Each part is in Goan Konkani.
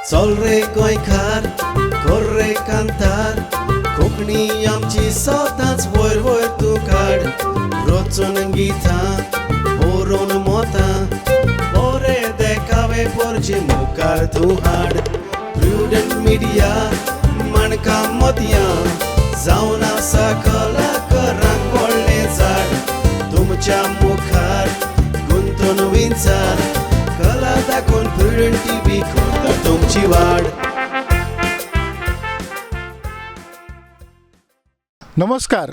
चल रे गोंयकार, कर रे कांतार, कोंकणी आमची सदांच वयर वयर तूं काड. रचून गितां बरोवन मोतां, बरे देखावे पोरचे मुखार तूं हाड. प्रुडंट मिडिया माणकां मोतयां, जावन आसा कलाकारांक व्हडलें झाड. तुमच्या मुखार गुंतून विंचार, कला दाखोवन प्रुडंट टीव्ही करता तुमची वाड. नमस्कार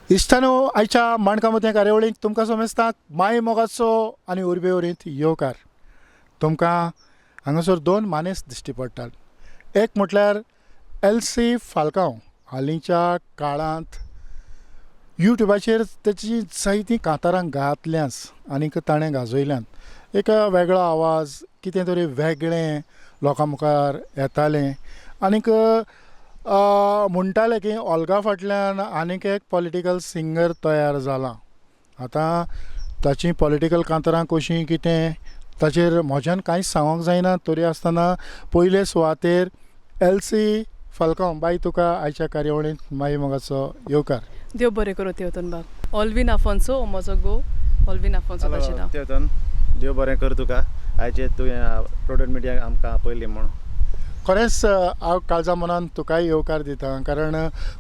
इश्टानो, आयच्या माणकां मोतयां कार्यावळीक तुमकां समेस्तांक माय मोगाचो आनी उर्बे वरीत येवकार. तुमकां हांगासर दोन मानेस दिश्टी पडटात. एक म्हटल्यार एल्सी फाल्कांव. हालींच्या काळांत युट्युबाचेर तेची जायतीं कांतारां गातल्यांच आनीक ताणें गाजयल्यांत. एक वेगळो आवाज, कितें तरी वेगळें लोकां मुखार येतालें आनीक म्हणटाले की ओल्गा फाटल्यान आनीक एक पॉलिटिकल सिंगर तयार जाला. आतां ताची पॉलिटिकल कांतारां कशीं कितें ताचेर म्हज्यान कांयच सांगोंक जायना, तरी आसतना पयले सुवातेर एल्सी फाल्कांव बाई, तुका आयच्या कार्यावळींत माई मोगाचो येवकार. देव बरें करूं तेवतन बाब. ऑल्विन आफोन्सो हो म्हजो घोव, ऑल्विन आफोन्सो ताचें नांव. तेवतन, देव बरें कर तुका. आयचे तुवें प्रोडक्ट मिडिया आमकां आपयली म्हूण खरेंच हांव काळजा मनान तुकाय येवकार दिता, कारण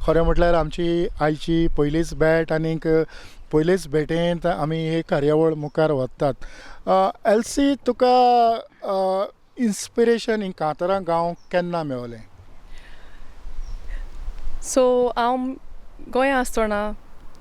खरें म्हटल्यार आमची आयची पयलीच भेट आनीक पयलीच भेटेंत आमी ही कार्यावळ मुखार व्हरतात. एल्सी, तुका इन्स्पिरेशन ही कांतारां गावंक केन्ना मेवलें? सो हांव गोंया आसतना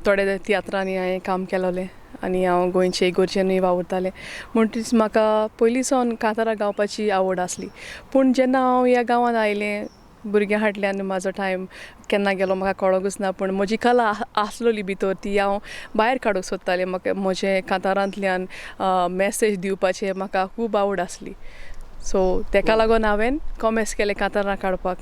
थोडे तियात्रांनी हांवें काम केलोलें आनी हांव गोंयचे इगोर्जेनूय वावुरतालें, म्हणटीच म्हाका पयलीं सावन कांतारां गावपाची आवड आसली. पूण जेन्ना हांव ह्या गांवांत आयलें, भुरग्यां फाटल्यान म्हाजो टायम केन्ना गेलो म्हाका कळोंकूच ना. पूण म्हजी कला आसलोली भितर, ती हांव भायर काडूंक सोदतालें. म्हाका म्हजे कांतारांतल्यान मॅसेज दिवपाचें म्हाका खूब आवड आसली. सो तेका लागून हांवें कॉमेस केलें कांतारां काडपाक.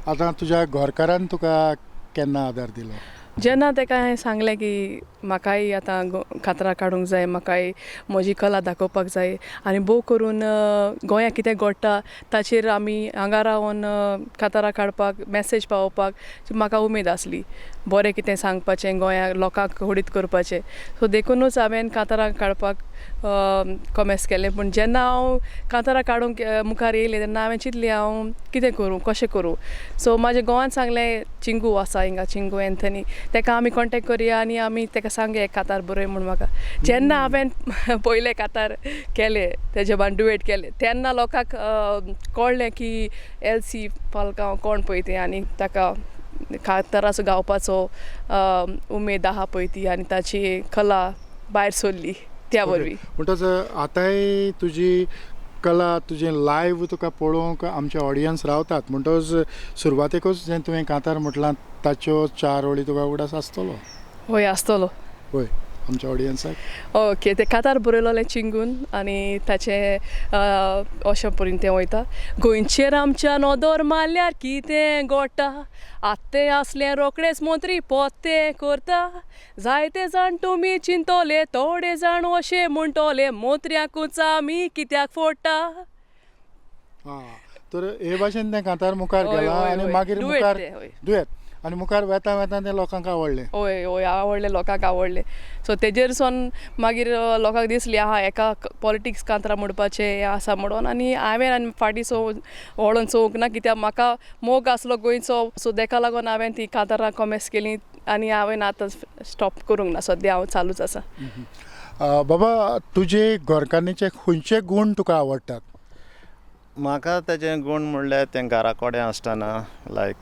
आतां तुज्या घरकारान तुका केन्ना आदार दिलो? जेन्ना तेका हांवें सांगलें की म्हाकाय आतां कांतारां काडूंक जाय, म्हाकाय म्हजी कला दाखोवपाक जाय आनी भोव करून गोंया कितें घडटा ताचेर आमी हांगा रावन कांतारां काडपाक, मॅसेज पावोवपाक म्हाका उमेद आसली. बरें कितें सांगपाचें, गोंया लोकांक होडीत करपाचें. सो देखुनूच हांवें कांतारां काडपाक कॉमेस केलें. पूण जेन्ना हांव कांतारां काडूंक मुखार येयलें तेन्ना हांवें चिंतलें हांव कितें करूं, कशें करूं. सो म्हाज्या घोवान सांगलें चिंगू आसा हिंगा, चिंगू एन्थनी, तेका आमी कॉन्टेक्ट करया आनी आमी तेका सांगया एक कांतार बरय म्हूण म्हाका. जेन्ना हांवें पयलें कांतार केलें, तेजे बान डुएट केलें, तेन्ना लोकांक कळ्ळें की एल्सी फाल्कांव कोण पळय तें आनी ताका कांताराचो गावपाचो उमेद आहा पळय ती आनी ताची कला भायर सरली त्या वरवीं. म्हणटच आतांय तुजी कला, तुजें लायव्ह तुका पळोवंक आमचे ऑडियन्स रावतात, म्हणटच सुरवातेकूच जें तुवें कांतार म्हटलां ताच्यो चार ओळी तुका उगडास आसतलो? हय आसतलो. हय, आमच्या ऑडियन्साक. ओके, ते कांतार बरयलोलें चिंगून आनी ताचें अशें परीन तें वयता. गोंयचेर आमच्या नदर मारल्यार कितें घडटा, आत्तें आसलें रोखडेच मंत्री पोत्तें करता, जायते जाण तुमी चिंतोले, थोडे जाण अशें म्हणटले, मंत्र्यांकूच आमी कित्याक फोडटा. तर हे भाशेन तें कांतार मुखार गेलां आनी मागीर मुखार दुयेंत आनी मुखार वेता वेता तें लोकांक आवडलें. हय हय, आवडलें, लोकांक आवडलें. सो तेजेर सावन मागीर लोकांक दिसलें आहा एका पॉलिटिक्स कांतारां म्हणपाचें हें आसा म्हणून. आनी हांवें आनी फाटीं सो वळोन चोवंक ना, कित्याक म्हाका मोग आसलो गोंयचो. सो तेका लागून हांवें ती कांतारां कॉमेस केली आनी हांवें आतां स्टॉप करूंक ना, सद्या हांव चालूच आसा. बाबा, तुजे घरकान्नीचे खंयचे गूण तुका आवडटात? म्हाका तेजे गूण म्हणल्यार तें घरा कडेन आसतना लायक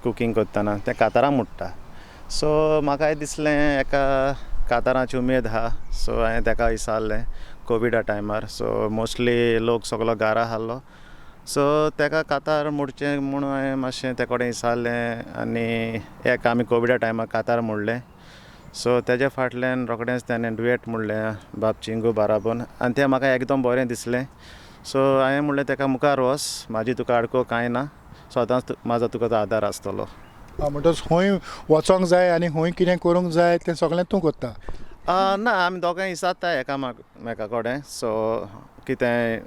कुकींग करतना तें कांतारां म्हणटा. सो म्हाकाय दिसलें एका कांतारांची उमेद आहा. सो हांवें तेका विचारलें कोविडा टायमार. सो मोस्टली लोक सगलो घरा आहलो, सो तेका कांतार म्हणचें म्हूण हांवें मातशें ते कडेन विचारलें आनी एक आमी कोविडा टायमार कांतार म्हणलें. सो तेज्या फाटल्यान रोखडेंच तेणें डुएट म्हणलें बाब चिंगू बाराबोन आनी तें म्हाका एकदम बरें दिसलें. सो हांवें म्हणलें तेका मुखार वच, म्हाजी तुका आडको कांय ना, सदांच म्हाजो तुका तो आदार आसतलो. म्हणटच खंय वचोंक जाय आनी खंय कितें करूंक जाय तें सगळें तूं करता? ना, आमी दोगांय इसाता एकामेका कडेन. सो कितें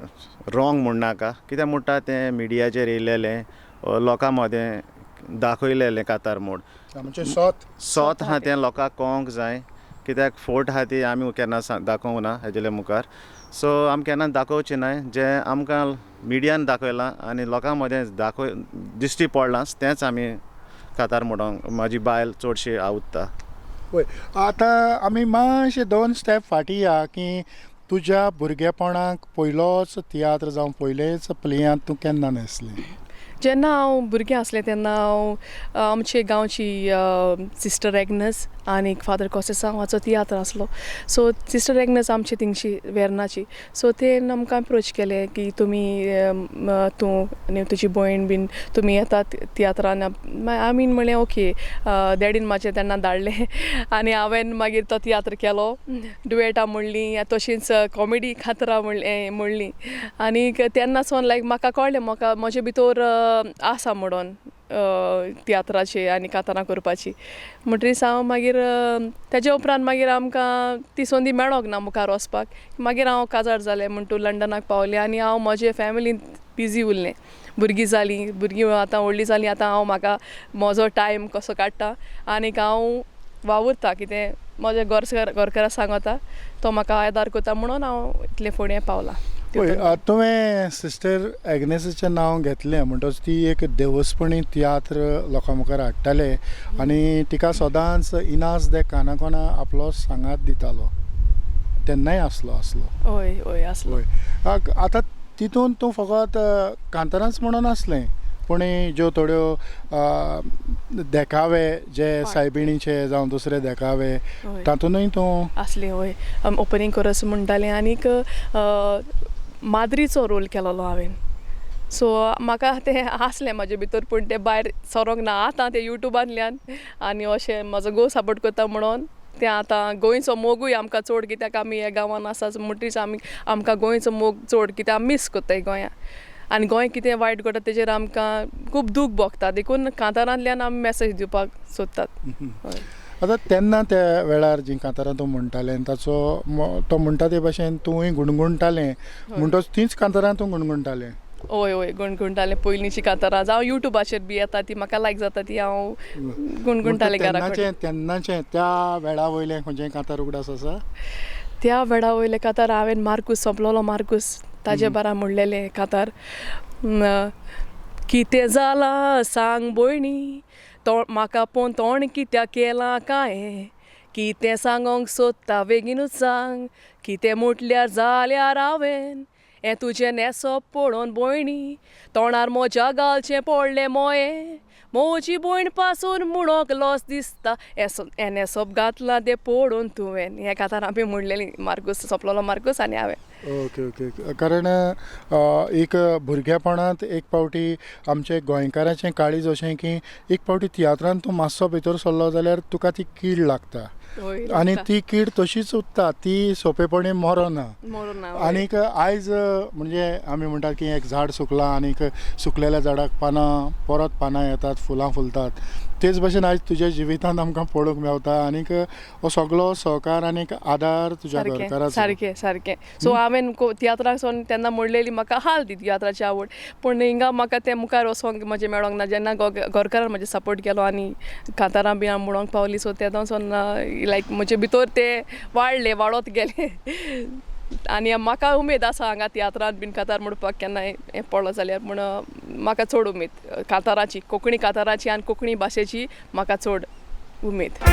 रोंग म्हणनाका, कितें म्हणटा तें मिडियाचेर येयलेलें, लोकां मदें दाखयलेलें कातार मोड. म्हणजे सोत सोत आहा तें लोकांक कळोंक जाय, कित्याक फोट आहा ती आमी केन्ना दाखोवंक ना हेजेले मुखार. सो आमी केन्ना दाखोवचें नाय, जें आमकां मिडियान दाखयलां आनी लोकां मदें दाखय दिश्टी पडलां तेंच आमी कातार म्हणोंक म्हाजी बायल चडशी आवडटा. पळय, आतां आमी मातशे दोन स्टेप फाटीं या की तुज्या भुरगेपणाक पयलोच तियात्र जावं पयलेच प्लेयांत तूं केन्ना न्हेसलें? जेन्ना हांव भुरगें आसलें तेन्ना हांव आमचे गांवची सिस्टर एग्नस आनी फादर कॉसेसांव हाचो तियात्र आसलो. सो सिस्टर एग्नस आमची थिंगची वेर्नाची, सो तेन आमकां अप्रोच केलें की तुमी तूं आनी तुजी भयण बीन तुमी येतात तियात्रान. आमी म्हणलें ओके. डॅडीन म्हाजें तेन्ना धाडलें आनी हांवें मागीर तो तियात्र केलो. डुएटां म्हणलीं, तशींच कॉमेडी कातरां म्हणलें म्हणलीं आनीक तेन्ना सावन लायक म्हाका कळ्ळें म्हाका म्हजे भितर आसा म्हणून तियात्राची आनी कांतारां करपाची. म्हणटरीच हांव मागीर तेज्या उपरांत मागीर आमकां ती संदी मेळोंक ना मुखार वचपाक. मागीर हांव काजार जालें म्हणटू लंडनाक पावलें आनी हांव म्हजे फॅमिलीन बिजी उरलें. भुरगीं जालीं, भुरगीं आतां व्हडलीं जालीं, आतां हांव म्हाका म्हजो टायम कसो काडटा आनीक हांव वावुरता कितें म्हज्या घरकारा सांगता, तो म्हाका आदार करता म्हणून हांव इतलें फुडें पावलां. पळय, तुवें सिस्टर एग्नेसाचें नांव घेतलें म्हणटच ती एक देवस्पणी तियात्र लोकां मुखार हाडटाले आनी तिका सदांच इनास दे कानाकोना आपलो सांगात दितालो, तेन्नाय आसलो आसलो. हय हय आसलो. हय, आतां तितून तूं फकत कांतारांच म्हणून आसलें, पूण ज्यो थोड्यो देखावे जे सायबिणीचे जावं दुसरे देखावे तातूंतय तूं आसलें. हय, ओपनींग कोरस म्हणटालें आनीक माद्रीचो रोल केलोलो हांवें. सो म्हाका तें आसलें म्हाजे भितर, पूण तें भायर सरोंक ना. आतां तें युट्यूबांतल्यान आनी अशें म्हजो घोव सपोर्ट करता म्हणून तें आतां गोंयचो मोगूय आमकां चड, कित्याक आमी ह्या गांवान आसा म्हणटरीच आमी आमकां गोंयचो मोग चड, कित्याक आमी मीस कोत्ताय गोंया आनी गोंय कितें वायट घडटा तेजेर आमकां खूब दूख भोगता, देखून कांतारांतल्यान आमी मॅसेज दिवपाक सोदतात. आतां तेन्ना त्या वेळार जीं कांतारां तूं म्हणटालें ताचो तो म्हणटा ते भाशेन तूंय गुणगुणटालें, म्हणटच तींच कांतारां तूं गुणगुणटालें? हय हय, गुणगुणटालें पयलींचीं कांतारां, जावं युट्यूबाचेर बी येता ती म्हाका लायक जाता ती हांव गुणगुणटालें घरा कडेन. तेन्नाचें त्या वेळा वयलें खंयचें कांतार उगडास आसा? त्या वेळा वयलें कांतार हांवें मार्कूस सोंपलोलो मार्कूस ताजे बारा म्हणलेलें कांतार. कितें जालां सांग भयणी, तो म्हाका पळोवन तोंड कित्याक केलां कांय, कितें सांगोंक सोदता बेगीनूच सांग, कितें म्हटल्यार जाल्यार हांवें हें तुजें न्हेसप पळोवन भयणी, तोंडार म्हज्या घालचें पडलें मोये, म्हजी भयण पासून म्हणोंक लॉस दिसता, हें न्हेसप घातलां तें पळोवन तुवें. हें कांतार आमी म्हणलेलीं मार्कूस सोंपलोलो मार्कूस आनी हांवें. ओके ओके, कारण एक भुरगेपणांत एक पावटी आमचे गोंयकाराचें काळीज अशें की एक पावटी तियात्रांत तूं मातसो भितर सरलो जाल्यार तुका ती कीड लागता आनी ती कीड तशीच उरता, ती सोंपेपणी मरना. आनीक आयज म्हणजे आमी म्हणटात की एक झाड सुकलां आनीक सुकलेल्या झाडाक पानां परत पानां येतात, फुलां फुलतात, तेच भशेन आयज तुज्या जिवितांत आमकां पळोवंक मेवता आनीक हो सगलो सहकार आनीक आदार तुज्या घरकाराचो. सारकें सारकें. सो हांवें तियात्राक सावन तेन्ना म्हणलेली म्हाका हाल ती तियात्राची आवड, पूण हिंगा म्हाका तें मुखार वचोंक म्हजें मेळोंक ना. जेन्ना घरकारान म्हजें सपोर्ट केलो आनी कांतारां बी हांव म्हणोंक पावली, सो तेदों सावन लायक म्हजे भितर ते वाडले, वाडत गेले आनी म्हाका उमेद आसा हांगा तियात्रांत बीन कांतार म्हणपाक केन्नाय हें पडलो जाल्यार, पूण म्हाका चड उमेद कांताराची, कोंकणी कांताराची आनी कोंकणी भाशेची म्हाका चड उमेद.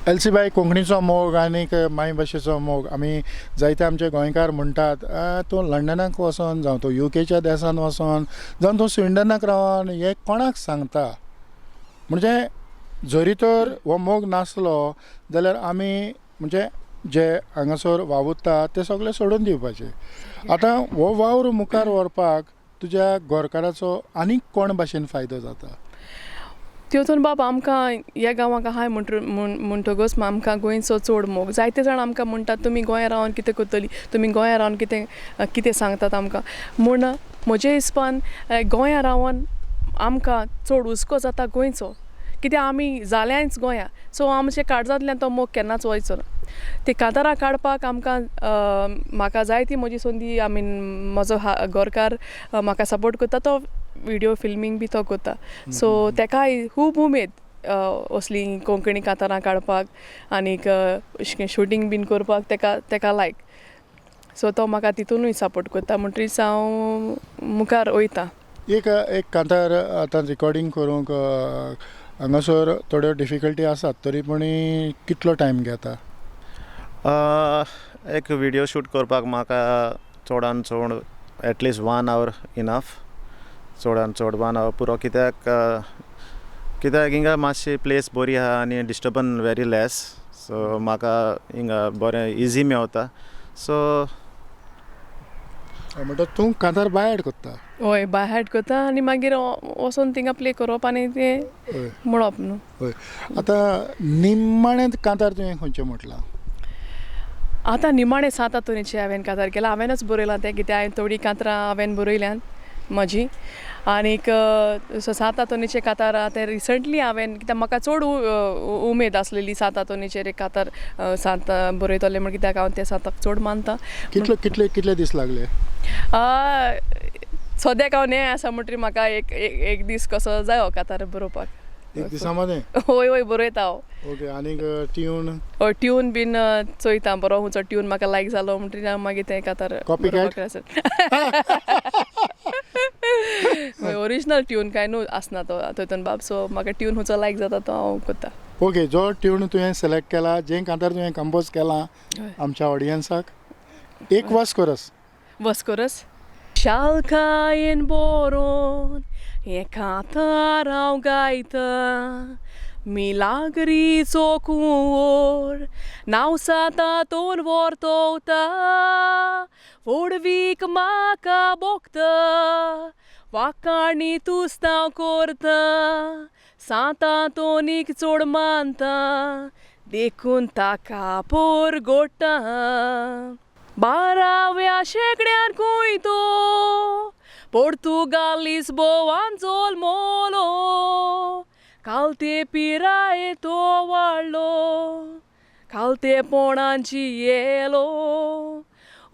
एल्सी बाय, कोंकणीचो मोग आनीक मायभाशेचो मोग आमी जायते आमचे गोंयकार म्हणटात, तूं लंडनाक वचोन जावं तूं युकेच्या देसान वचोन जावं तूं स्विडनाक रावन हें कोणाक सांगता? म्हणजे जरी तर हो मोग नासलो जाल्यार आमी म्हणजे जे हांगासर वावुरता ते सगळे सोडून दिवपाचे. आतां हो वावर मुखार व्हरपाक तुज्या घरकाराचो आनीक कोण भाशेन फायदो जाता? तितून बाब आमकां ह्या गांवाक आहाय म्हणटकच आमकां गोंयचो चड मोग. जायते जाण आमकां म्हणटात तुमी गोंया रावन कितें करतली, तुमी गोंया रावन कितें कितें सांगतात आमकां म्हूण. म्हज्या हिसपान गोंया रावन आमकां चड हुस्को जाता गोंयचो, कित्याक आमी जाल्यांच गोंया, सो आमच्या काळजांतल्यान तो मोग केन्नाच वयचो ना. ती कांतारां काडपाक आमकां म्हाका जायती म्हजी संदी, I mean म्हजो घरकार म्हाका सपोर्ट करता, तो विडियो फिल्मींग बी तो करता. सो तेकाय खूब उमेद असली कोंकणी कांतारां काडपाक आनीक अशें शुटींग बीन करपाक तेका तेका लायक. सो तो म्हाका तितूनूय सपोर्ट करता, म्हणटरीच हांव मुखार वयता. एक एक कांतार आतां रिकॉर्डींग करूंक हांगासर थोड्यो डिफिकल्टी आसात, तरी पूण कितलो टायम घेता? एक विडियो शूट करपाक म्हाका चडान चड एटलिस्ट 1 our enough, चडान चड 1 our पुरो. कित्याक कित्याक हिंगा मातशी प्लेस बरी आहा आनी डिस्टर्बन वेरी लेस, सो म्हाका हिंगा बरें इजी मेवता. सो म्हणटा तूं कांतार बाय हार्ट करता? हय, बाय हार्ट करता आनी मागीर वचोन थिंगा प्ले करप आनी तें म्हणप न्हू. हय. आतां निमाणें कांतार तुवें खंयचें म्हटलां? आतां निमाणें 7 आंतोनीचें हांवें कांतार केलां, हांवेंनच बरयलां तें, कित्याक हांवें थोडीं कांतरां हांवें बरयल्यान म्हजीं. आनीक 7 आंतोनीचें कांतार आहा तें रिसंटली हांवें, कित्याक म्हाका चड उमेद आसलेली 7 आंतोनीचेर एक कांतार सांत बरयतलें म्हण, कित्याक हांव त्या सांताक चड मानता. कितले कितले कितले दीस लागले? सद्याक हांव नें आसा म्हणटरी म्हाका एक एक दीस कसो जायो कांतार बरोवपाक. एक दिसा मदें? हय हय, बरयता हांव. ओके, आनीक ट्यून? हय, ट्यून बीन चोयता, बरो खंयचो ट्यून म्हाका लायक जालो म्हणटरी हांव मागीर तें कांतार. कॉपीकॅट? ओरिजिनल ट्यून कांय न्हू आसना तो थंयतन बाब, सो म्हाका ट्यून खंयचो लायक जाता तो हांव करता. ओके, जो ट्यून तुवें सिलेक्ट केला, जें कांतार तुवें कंपोज केलां आमच्या ऑडियन्साक एक वस कोरस. वस कोरस. शालकायेन बोरोन हें कांतार हांव गायता, मिलाग्रीचो कुंवर नांव सातातोन व्हरतोवता, व्हडवीक म्हाका भोगता, वाकाणी तुस्तांव करता, सांतांतोनीक चड मानता, देखून ताका पोरगोटा. 12व्या शेंकड्यान खंय तो पोर्तुगाल लिस्बोवान जल्मलो, कालते पिराये तो वाडलो, कालतेपणान जियेलो,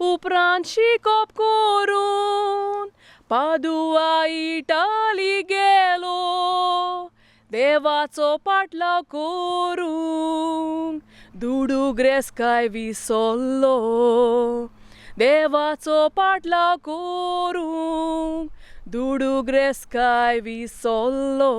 उपरांत शिकोप करून पादुआ इटाली गेलो, देवाचो पाटलाव करूंक दुडू ग्रेस्काय विसरलो, देवाचो पाटलाव करूंक दुडू ग्रेस्काय विसरलो.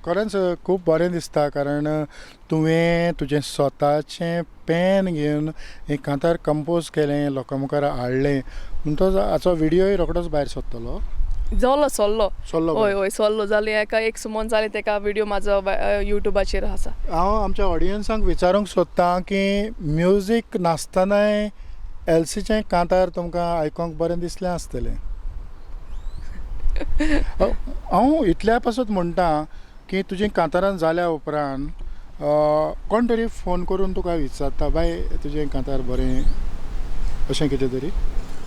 खरेंच खूब बरें दिसता, कारण तुवें तुजें स्वताचें पेन घेवन हें कांतार कंपोज केलें, लोकां मुखार हाडलें, म्हणटच हाचो विडियोय रोखडोच भायर सरतलो. जालो सोल्लो. सोल्लो? हय हय, सोल्लो. जालें एका एक सुमन जालें तेका विडियो म्हाजो युट्यूबाचेर आसा. हांव आमच्या ऑडियन्सांक विचारूंक सोदतां की म्युजीक नासतनाय एल्सीचें कांतार तुमकां आयकोंक बरें दिसलें आसतलें. हांव इतल्या पासत म्हणटा की तुजीं कांतारां जाल्या उपरांत कोण तरी फोन करून तुका विचारता, बाय तुजें कांतार बरें, अशें कितें तरी?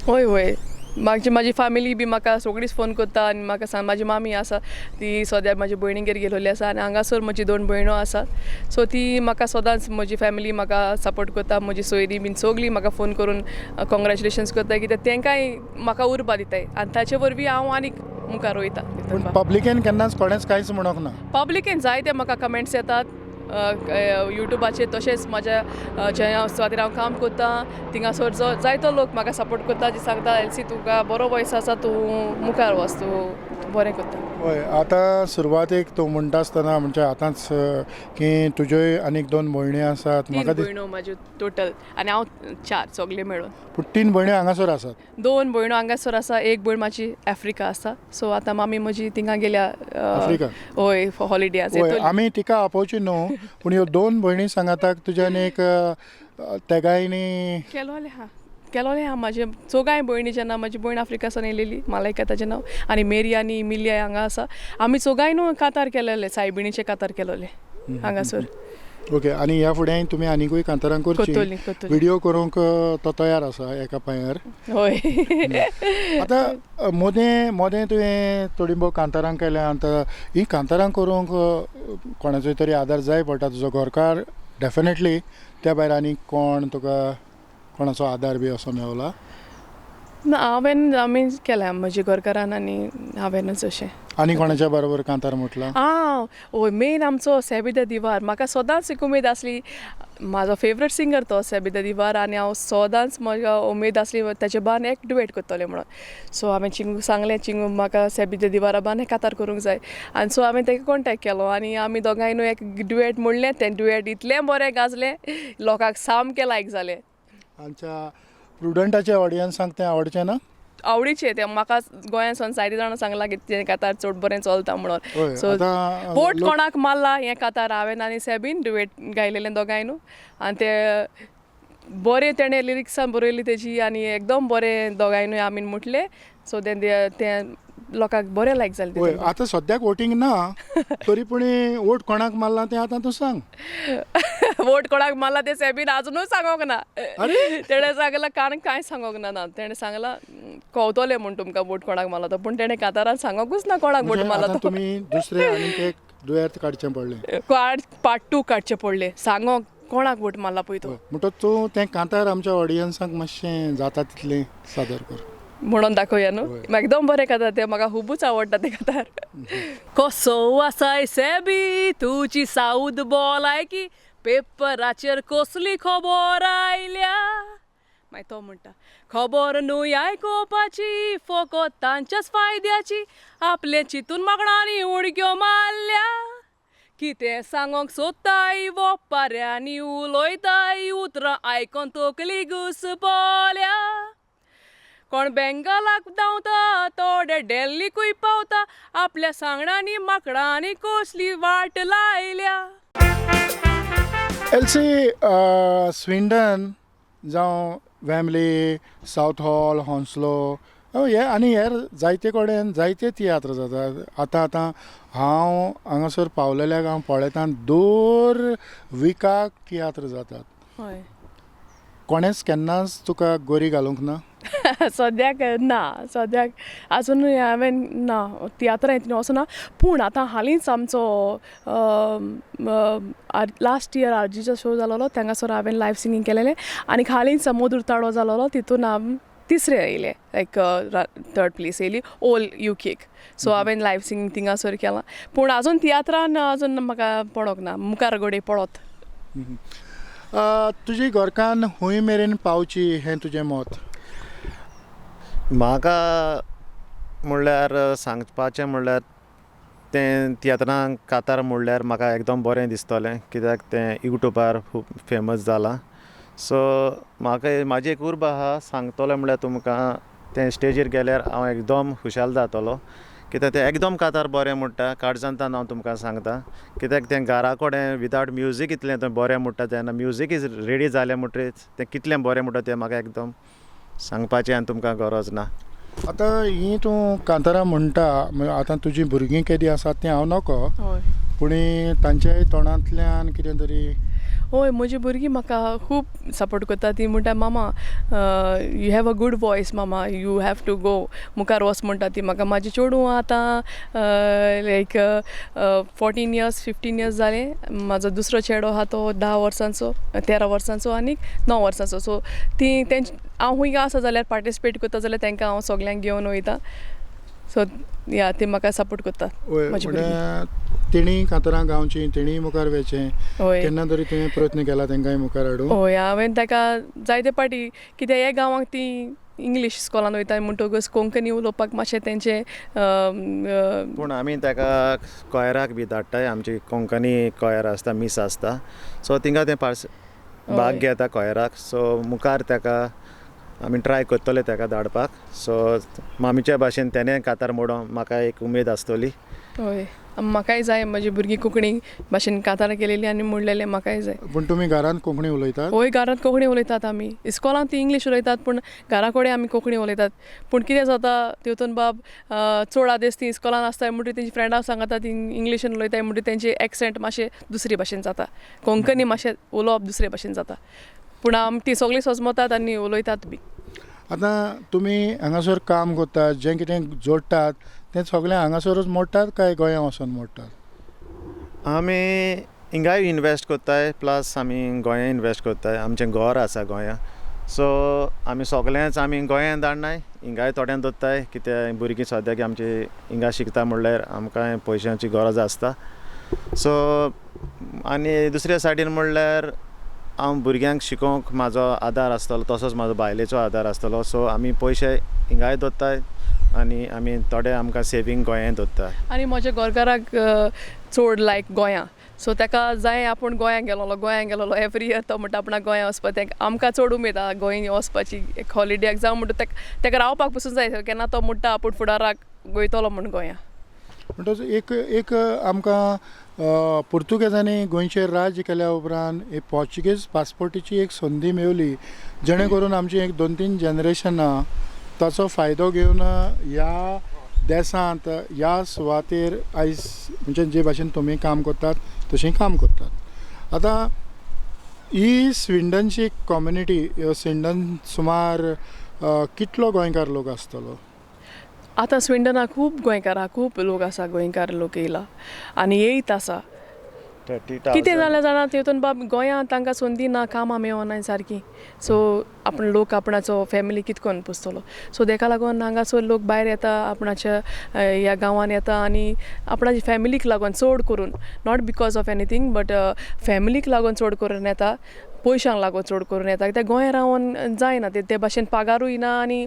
हय हय, म्हाजी म्हाजी फॅमिली बी म्हाका सगळींच फोन करता आनी म्हाका सांग. म्हाजी मामी आसा ती सद्या म्हाजी भयणीगेर गेलोली आसा आनी हांगासर म्हजी 2 भयणो आसात, सो ती म्हाका सदांच म्हजी फॅमिली म्हाका सपोर्ट करता. म्हजी सोयरी बीन सगळीं म्हाका फोन करून कॉंग्रेच्युलेशन्स करता, कित्याक तेंकांय म्हाका उर्बा दिताय आनी ताचे वरवीं हांव आनीक मुखार वयता. पूण पब्लिकेन केन्नाच कोणेंच कांयच म्हणोंक ना? पब्लिकेन जायते म्हाका कमेंट्स येतात युट्यूबाचेर, तशेंच म्हाज्या जे हांव सुवातेर हांव काम करता थिंगासर जो जायतो लोक म्हाका सपोर्ट करता, जे सांगता एल्सी तुका बरो वॉयस आसा, तूं मुखार वच, तूं बरें करता. हय, आतां सुरवातेक तूं म्हणटा आसतना म्हणजे आतांच की तुज्योय आनीक 2 भयणी आसात. 3 भयणो म्हाज्यो टोटल आनी हांव 4 सगळे मेळून. पूण 3 भयणी हांगासर आसात? 2 भयणो हांगासर आसा, एक भयण म्हाजी आफ्रिका आसा. सो आतां मामी म्हजी थिंगा गेल्या आफ्रिका? हय, हॉलिडे आसा. हय, आमी तिका आपोवची न्हू, पूण ह्यो 2 भयणी सांगाताक तुज्यान एक तेगायनी केलोलें आहा, केलोलें आहा. म्हाजे चोगाय भयणी जेन्ना म्हाजी भयण आफ्रिका सावन येयलेली, मालायका ताजें नांव, आनी मेरी आनी इमिलिया हांगा आसा. आमी चोगाय न्हू कांतार केलेले, सायबिणीचें कांतार केलोलें हांगासर. ओके, आनी ह्या फुडें तुमी आनीकूय कांतारां करची, करतली करतली. व्हिडियो करूंक तो तयार आसा एका पांयार. हय. आतां मोदें मोदें तुवें थोडी भोव कांतारां केल्या. आतां हीं कांतारां करूंक कोणाचो तरी आदार जाय पडटा, तुजो घरकार डेफिनेटली, त्या भायर आनी कोण तुका कोणाचो आदार बी असो मेवला? ना, हांवें आमी केल्या म्हज्या घरकारान आनी हांवेनूच अशें. आनी कोणाच्या बरोबर कांतार म्हटलां? आं हय, मेन आमचो सॅबी the दिवार. म्हाका सदांच एक उमेद आसली, म्हाजो फेवरेट सिंगर तो सॅबी the दिवार, आनी हांव सदांच म्हज्या उमेद आसली तेजे बान एक डुएट करतलें म्हणून. सो हांवें चिंगूक सांगलें, चिंगू म्हाका सॅबी the दिवारा बान एक कांतार करूंक जाय. आनी सो हांवें तेका कॉन्टेक्ट केलो आनी आमी दोगांय न्हू एक डुएट म्हणलें. तें डुएट इतलें बरें गाजलें, लोकांक सामकें लायक जालें. आमच्या प्रुडंटाच्या ऑडियन्सांक तें आवडचें ना? आवडीचें तें म्हाका गोंयांत सावन जायते जाणां सांगलां की तें कांतार चड बरें चलता म्हणून. हय. सो आतां वोट कोणाक मारला हें कांतार हांवें आनी सॅबीन डुएट गायलेलें दोगांय न्हू, आनी तें बरें तेणें लिरिक्सां बरयली तेजी आनी एकदम बरें दोगांयनूय आमी म्हटलें. सो तें तें लोकांक बरें लायक जालें. हय, आतां सद्याक वोटींग ना, तरी पूण वोट कोणाक मारला तें आतां तूं सांग. वोट कोणाक मारला तें सॅबीन आजुनूय सांगोंक ना. अरे, तेणें सांगलां कारण कांय सांगोंक ना. ना, तेणें सांगलां कवतलें म्हूण तुमकां वोट कोणाक मारला तो, पूण तेणें कांतारान सांगोकूच ना कोणाक वोट म्हणजे मारला आतां तो. तुमी दुसरें आनीक एक दुयेंत काडचें पडलें, पार्ट 2 काडचें पडलें, सांगोंक कोणाक वोट मारला पळय तो. म्हणटच तूं तें कांतार आमच्या ऑडियन्सांक मातशें जाता तितलें सादर कर म्हणून दाखोवया न्हू. हय. म्हाका एकदम बरें कांतार तें, म्हाका खुबूच आवडटा तें कांतार. कसो आसाय सॅबी तुजी साऊद बोलायकी, पेपराचेर कसली खबर आयल्या. मागीर तो म्हणटा खबर न्हू आयकुपाची, फकत तांच्याच फायद्याची, आपलें चिंतून मागणांनी उडक्यो मारल्या. कितें सांगोंक सोदताय वोपाऱ्यांनी उलयताय, उतरां आयकोन तकली घुसपल्या. कोण बेंगालाक धांवता, थोडे डेल्लीकूय पावता, आपल्या सांगणांनी माकडांनी कसली वाट लायल्या. एल्सी, स्विंडन जावं वॅम्बली, सावथ हॉल, हॉन्सलो हे आनी हेर जायते कडेन जायते तियात्र जातात. आतां आतां हांव हांगासर पावलेल्याक हांव पळयतां दर विकाक तियात्र जातात. हय. कोणेंच केन्नाच तुका गोरी घालूंक ना? सद्याक ना, सद्याक आजुनूय हांवें ना तियात्रां हितून वचना. पूण आतां हालींच आमचो लास्ट इयर आरजीचो शो जालोलो, थांगासर हांवें लायव सिंगींग केलेलें. आनी हालींच मधूर ताळो जालोलो, तितून हांव तिसरें येयलें, लायक थर्ड प्लेस येयली ओल युकेक. सो हांवें लायव सिंगींग थिंगासर केलां. पूण आजून तियात्रान आजून म्हाका पडोंक ना, मुखार घडये पडत. तुजी घरकान्न खूंय मेरेन पावची हें तुजें मत? म्हाका म्हणल्यार सांगपाचें म्हणल्यार तें तियात्रांक कांतार म्हणल्यार म्हाका एकदम बरें दिसतलें, कित्याक तें यूट्यूबार खूब फेमस जालां. सो म्हाका म्हाजी एक उर्बा आहा सांगतलो म्हणल्यार तुमकां तें स्टेजीर गेल्यार हांव एकदम खुशाल जातलो, कित्याक तें एकदम कांतार बरें म्हणटा काळजांतल्यान हांव तुमकां सांगता. कित्याक तें घरा कडेन विदावट म्युजीक इतलें तें बरें म्हणटा, तेन्ना म्युजीक is ready जालें म्हणटरीच तें कितलें बरें म्हणटा तें म्हाका एकदम सांगपाचें आनी तुमकां गरज ना. आतां हीं तूं कांतारां म्हणटा, आतां तुजीं भुरगीं केदीं आसात तें हांव नकळो, पूण तांच्याय तोंडांतल्यान कितें तरी. हय, म्हजी भुरगीं म्हाका खूब सपोर्ट करता. ती म्हणटा मामा you have a good voice, mama you have to go मुखार वच म्हणटा ती म्हाका. म्हाजी चेडूं आतां लायक 14 इयर्स 15 इयर्स जालें. म्हाजो दुसरो चेडो आहा तो 10 वर्सांचो, 13 वर्सांचो आनी 9 वर्सांचो. सो ती तेंच हांव खूंय आसा जाल्यार पार्टिसिपेट करता जाल्यार तांकां हांव सगल्यांक घेवन वयता. सो या ती म्हाका सपोर्ट करता. हय, तेणी कांतारां गावची, तेणी मुखार वचचें. हय, केन्ना तरी तुवें प्रयत्न केला तांकांय मुखार हाडूंक? हय, हांवें ताका जायते पाटी, कित्याक ह्या गांवांक ती इंग्लीश स्कॉलान वयता म्हणटकूच कोंकणी उलोवपाक मातशें तेंचें. पूण आमी ताका कॉयराक बी धाडटाय, आमची कोंकणी कॉयर आसता, मीस आसता, सो थिंगा तें पार्स भाग घेता कॉयराक. सो मुखार ताका आमी ट्राय करतले ताका धाडपाक. सो मामीच्या भाशेन तेणें कांतार मोडों म्हाका एक उमेद आसतली. हय, म्हाकाय जाय म्हजी भुरगीं कोंकणी भाशेन कांतारां केलेली आनी म्हणलेलें म्हाकाय जाय. पूण तुमी घरांत कोंकणी उलयतात? हय, घरांत कोंकणी उलयतात आमी. इस्कोलांत ती इंग्लीश उलयतात पूण घरा कडेन आमी कोंकणी उलयतात. पूण कितें जाता तेतून बाब चड आदेस ती इस्कोलान आसताय म्हणटकीर तेंची फ्रेंडां सांगता ती इंग्लिशीन उलयताय म्हणटकीर तेंचे एक्सेंट मातशें दुसरे भाशेन जाता, कोंकणी मातशें उलोवप दुसरे भाशेन जाता. पूण आमी ती सगळीं सजमतात आनी उलयतात बी. आतां तुमी हांगासर काम करतात, जें कितें जोडटात तें सगळें हांगासरूच मोडटात काय गोंया वचोन मोडटात? आमी हिंगाय इनवेस्ट करताय, प्लस आमी गोंया इनवेस्ट करताय. आमचें घर आसा गोंया, सो आमी सगळेंच आमी गोंयान धाडनाय, हिंगाय थोड्यां दवरताय. कित्याक भुरगीं सद्याक आमची हिंगा शिकता म्हणल्यार आमकां पयशांची गरज आसता. सो आनी दुसऱ्या सायडीन म्हणल्यार हांव भुरग्यांक शिकोवंक म्हाजो आदार आसतलो, तसोच म्हाजो बायलेचो आदार आसतलो. सो आमी पयशे हिंगाय दवरताय आनी आमी थोडे आमकां सेवींग गोंयांत दवरता. आनी म्हज्या घरकाराक चड लायक गोंया, सो ताका जाय आपूण गोंया गेलोलो, गोंया गेलोलो एवरी इयर तो म्हणटा आपणाक गोंया वचपा. तेका आमकां चड उमेद आहा गोंय वचपाची, एक हॉलिडेक जावं म्हणटा तेका रावपाक पसून जाय. केन्ना तो म्हणटा आपूण फुडाराक वयतलो म्हूण गोंया. म्हणटच एक एक आमकां पुर्तुगेजांनी गोंयचेर राज्य केल्या उपरांत एक पोर्चुगीज पासपोर्टीची एक संदी मेवली, जेणे करून आमची एक 2-3 जनरेशनां ताचो फायदो घेवन ह्या देसांत ह्या सुवातेर आयज म्हणजे जे भाशेन तुमी काम करतात तशें काम करतात. आतां ही स्विंडनची कम्युनिटी, स्विंडन सुमार कितलो गोंयकार लोक आसतलो? आतां स्विंडनाक खूब गोंयकार आहा, खूब लोक आसा, गोंयकार लोक येयला आनी येयत आसा. कितें जालें जाणा तितून बाब गोंयांत तांकां संदी ना, कामां मेळना सारकी. सो आपण लोक आपणाचो फॅमिली कितें करून पोसतलो. सो तेका लागून हांगासर लोक भायर येता, आपणाच्या ह्या गांवान येता आनी आपणाच्या फॅमिलीक लागून चड करून, not because of anything but फॅमिलीक लागून चड करून येता, पयशांक लागून चड करून येता. कित्याक गोंया रावन जायना, ते भाशेन पगारूय ना आनी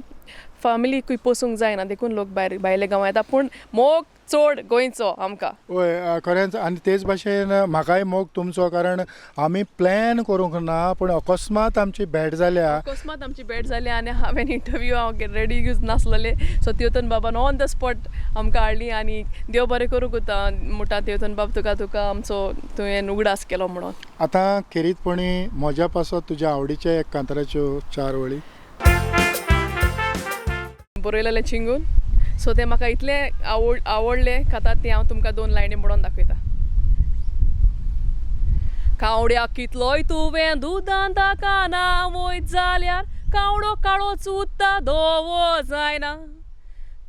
फॅमिलीकूय पोसूंक जायना, देखून लोक भायर भायल्या गांवां येता. पूण मोग चड गोंयचो आमकां. हय खरेंच. आनी तेच भाशेन म्हाकाय मोग तुमचो, कारण आमी प्लॅन करूंक ना पूण अकस्मात आमची भेट जाल्या. अकस्मात आमची भेट जाली आनी हांवें इंटरव्यू हांव रेडी यूज नासलेले. सो तेवतन बाबान ऑन the spot आमकां हाडली आनी देव बरें करूंक म्हणटा तेवतन बाब तुका तुका आमचो तुवें उगडास केलो म्हणून. आतां खेरीतपणी म्हज्या पासत तुज्या आवडीच्या एक कांताराच्यो 4 वळी बरयलेलें चिंगून. सो तें म्हाका इतलें आवडलें खातात तें हांव तुमकां 2 लायनी म्हणून दाखयता. कावड्याक कितलोय तुवें दुदान ताका ना वयत जाल्यार कावडो काळोच उत्ता धवो जायना.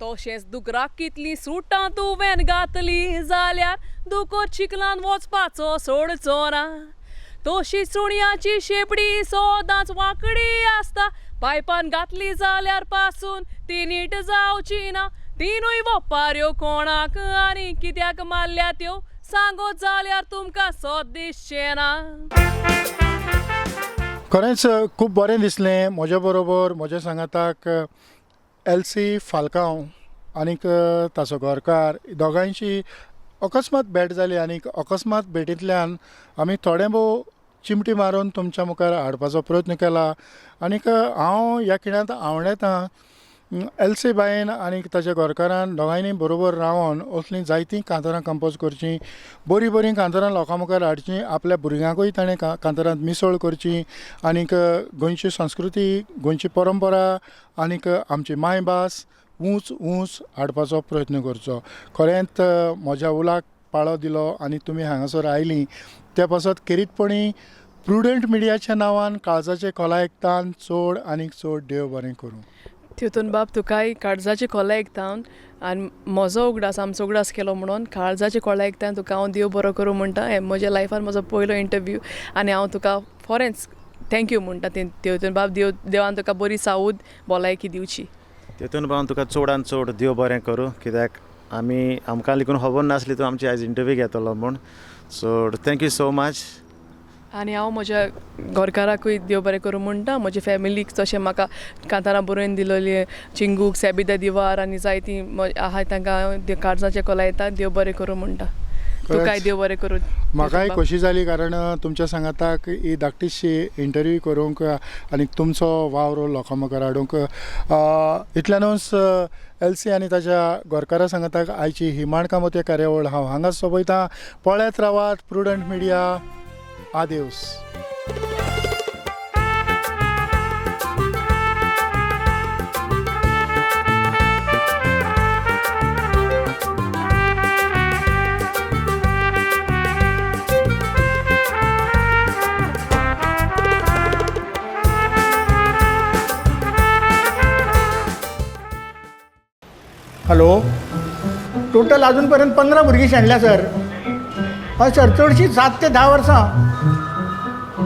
तशेंच दुकराक कितलीं सुटां तुवें घातली जाल्यार दुकर चिखलान वचपाचो सोडचो ना. तशी सुण्याची शेपडी सदांच वांकडी आसता, पायपान घातली जाल्यार पासून ती नीट जावची ना. तिनूय वपाऱ्यो कोणाक आनी कित्याक मारल्या त्यो सांगत जाल्यार तुमकां सद दिसचें ना. खरेंच खूब बरें दिसलें म्हज्या बरोबर म्हज्या सांगाताक एल्सी फाल्कांव आनीक ताचो घरकार दोगांयची अकस्मात भेट जाली आनी अकस्मात भेटींतल्यान आमी थोडें भोव चिमटी मारून तुमच्या मुखार हाडपाचो प्रयत्न केला. आनीक हांव ह्या खिणांत आंवडेतां एल्सी बायन आनी ताच्या घरकारान दोगांयनी बरोबर रावन असलीं जायतीं कांतारां कंपोज करचीं, बरीं बरीं कांतारां लोकां मुखार हाडचीं, आपल्या भुरग्यांकूय ताणें कांतारांत मिसळ करची आनीक गोंयची संस्कृती, गोंयची परंपरा आनीक आमची मायभास ऊंच ऊंच हाडपाचो प्रयत्न करचो. खरेंच म्हज्या उलाक पाळो दिलो आनी तुमी हांगासर आयलीं त्या पासत खेरीतपणी प्रुडंट मिडियाच्या नांवान काळजाचे खोलायेक तान चड आनीक चड देव बरें करूं. तेतून बाब तुकाय काळजाचे खोलायेक तावन आनी म्हजो उगडास आमचो उगडास केलो म्हणून काळजाचे खोलायेक तावन तुका हांव देव बरो करूं म्हणटा. हें म्हज्या लायफान म्हजो पयलो इंटरव्यू आनी हांव तुका फोरेंच thank you म्हणटा. तेतून बाब देवान तुका बरी सावूद भलायकी दिवची. तेतून बाब तुका चडान चड देव बरें करूं, कित्याक आमी आमकां लेगून खबर नासली तूं आमची आयज इंटरव्यू घेतलो म्हूण. So thank you so much. आनी हांव म्हज्या घरकाराकूय देव बरें करूं म्हणटा, म्हज्या फॅमिलीक तशें म्हाका कांतारां बरोवन दिलोली चिंगूक सेबिदा दिवार आनी जायतीं आहाय तांकां हांव काळजाचें कोलायता देव बरें करूं म्हणटा. तुकाय देव बरें करूं. म्हाकाय खोशी जाली कारण तुमच्या सांगाताक ही धाकटीशी इंटरव्यू करूंक आनी तुमचो वावर लोकां मुखार हाडूंक. इतल्यानूच एल्सी आनी ताच्या गोरकारा सांगाताक आयची ही माणकामोती कार्यावळ हांव हांगाच सोंपयतां. पळयत रावात प्रुडंट मिडिया. आदेवस. हॅलो, टोटल अजून पर्यंत 15 भुरगीं शेणल्या सर. हय सर, चडशीं 7 ते 10 वर्सां.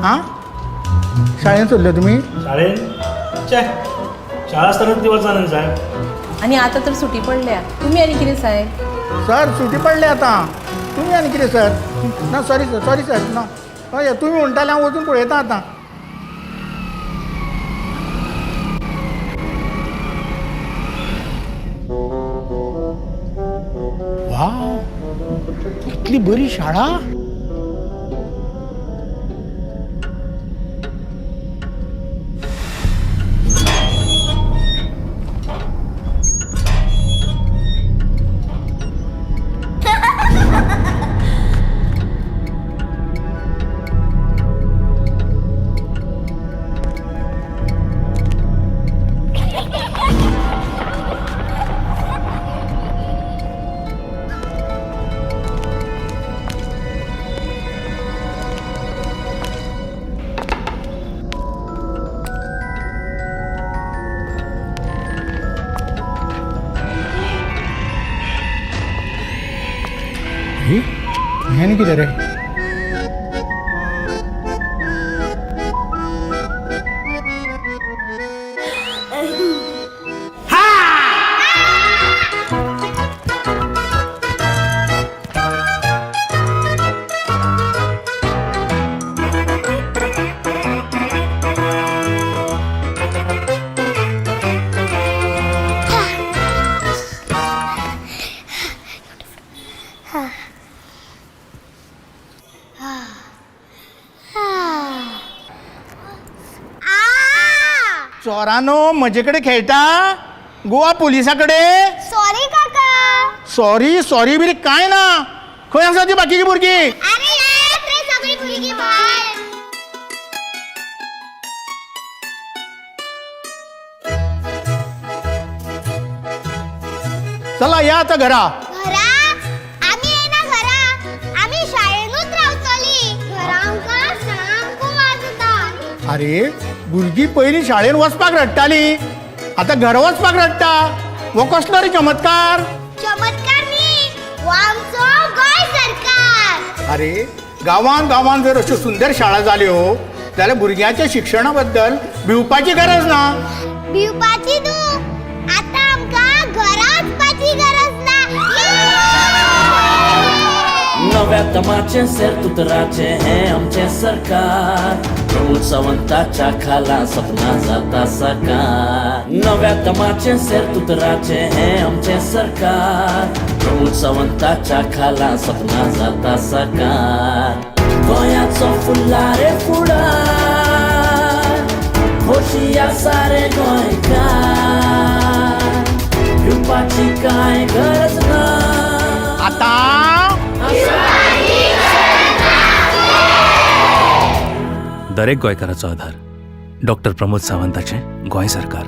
आं, शाळेंत सोडले तुमी? शाळेन चे शाळा आसतना ती वचना न्ही साहेब. आनी आतां तर सुटी पडल्या. तुमी आनी कितें साहेब? सर सुटी पडल्या आतां, तुमी आनी कितें सर? ना सॉरी सर, सॉरी सर, ना हय तुमी म्हणटाले हांव वचून पळयता आतां. वा, कितली बरी शाळा. हें आनी कितें रे? चोरानो म्हजे कडेन खेळटा गोवा पुलिसा कडेन? सॉरी काका. सॉरी सॉरी बिरी काय ना. खंय आसा ती बाकीची भुरगीं? अरे येत रे सगळी भुरगीं भायर. चला या आतां घरा. घरा आमी येना घरा, आमी शाळेनूच रावतली. घरा आमकां सामको वाज येता. अरे भुरगीं पयलीं शाळेन वचपाक रडटालीं, आतां घरा वचपाक रडटा. हो कसलो रे चमत्कार? चमत्कार न्ही, हो आमचो गोंय सरकार. अरे गांवान गांवान जर अश्यो सुंदर शाळा जाल्यो जाल्यार भुरग्यांच्या शिक्षणा बद्दल भिवपाची गरज ना. भिवपाची न्हू, आतां आमकां घरा वचपाची गरज ना. नव्या दमाचें सेर्तुतराचें हें आमचें सरकार. प्रमोद सावंताच्या खाला सपना जाता साकार. नव्या दमाचें सेर्तुतराचें हें आमचें सरकार. प्रमोद सावंताच्या खाला सपना जाता साकार. गोंयाचो फुडला रे फुडार, खोशी आसा रे गोंयकार, भिवपाची कांय गरज ना. आतां दरेक गोंयकाराचो आधार डॉक्टर प्रमोद सावंताचें गोंय सरकार.